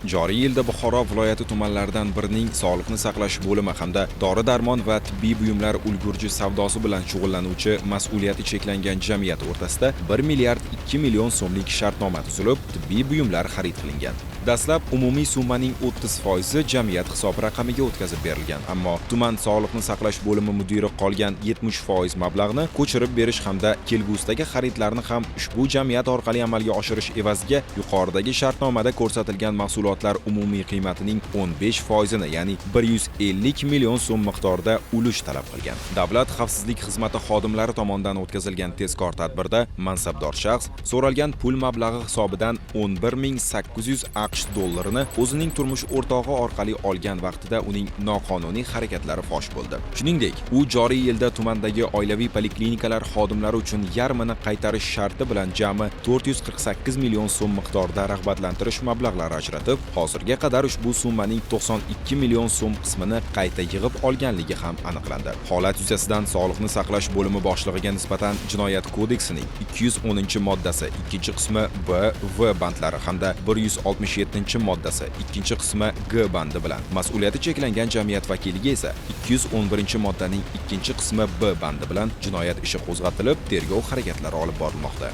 Joriy yilda Buxoro viloyati tumanlaridan birining sog'liqni saqlash bo'limi hamda dori-darmon va tibbiy buyumlar ulgurji savdosi bilan shug'ullanuvchi mas'uliyati cheklangan jamiyat o'rtasida 1 milliard 2 million so'mlik shartnoma tuzilib, tibbiy buyumlar xarid qilingan. Dastlab umumiy summaning 30% jamiyat hisob raqamiga o'tkazib berilgan, ammo tuman sog'liqni saqlash bo'limi mudiri qolgan 70% mablag'ni ko'chirib berish hamda kelgusidagi xaridlarni ham ushbu jamiyat orqali amalga oshirish evaziga yuqoridagi shartnomada ko'rsatilgan mahsulotlar umumiy qiymatining 15%ni, ya'ni 150 million so'm miqdorida ulush talab qilgan. Davlat xavfsizlik xizmati xodimlari tomonidan o'tkazilgan tezkor tadbirda mansabdor shaxs so'ralgan pul mablag'i hisobidan 11 800 AQSh dollarini o'zining turmush o'rtog'i orqali olgan vaqtida uning noqonuniy harakatlari fosh bo'ldi. Shuningdek, u joriy yilda tumandagi oilaviy poliklinikalar xodimlari uchun yarmini qaytarish sharti bilan jami 448 million so'm miqdorida rag'batlantirish mablag'lari ajratib, hozirga qadar ushbu summaning 92 million so'm qismini qayta yig'ib olganligi ham aniqlandi. Holat yuzasidan sog'liqni saqlash bo'limi boshlig'iga nisbatan Jinoyat kodeksining 210-moddasi 2-qismi B, V bandlari hamda 167-moddasi 2-qismi G bandi bilan, mas'uliyati cheklangan jamiyat vakiliga esa 211-moddaning 2-qismi B bandi bilan jinoyat ishi qo'zg'atilib, tergov harakatlari olib borilmoqda.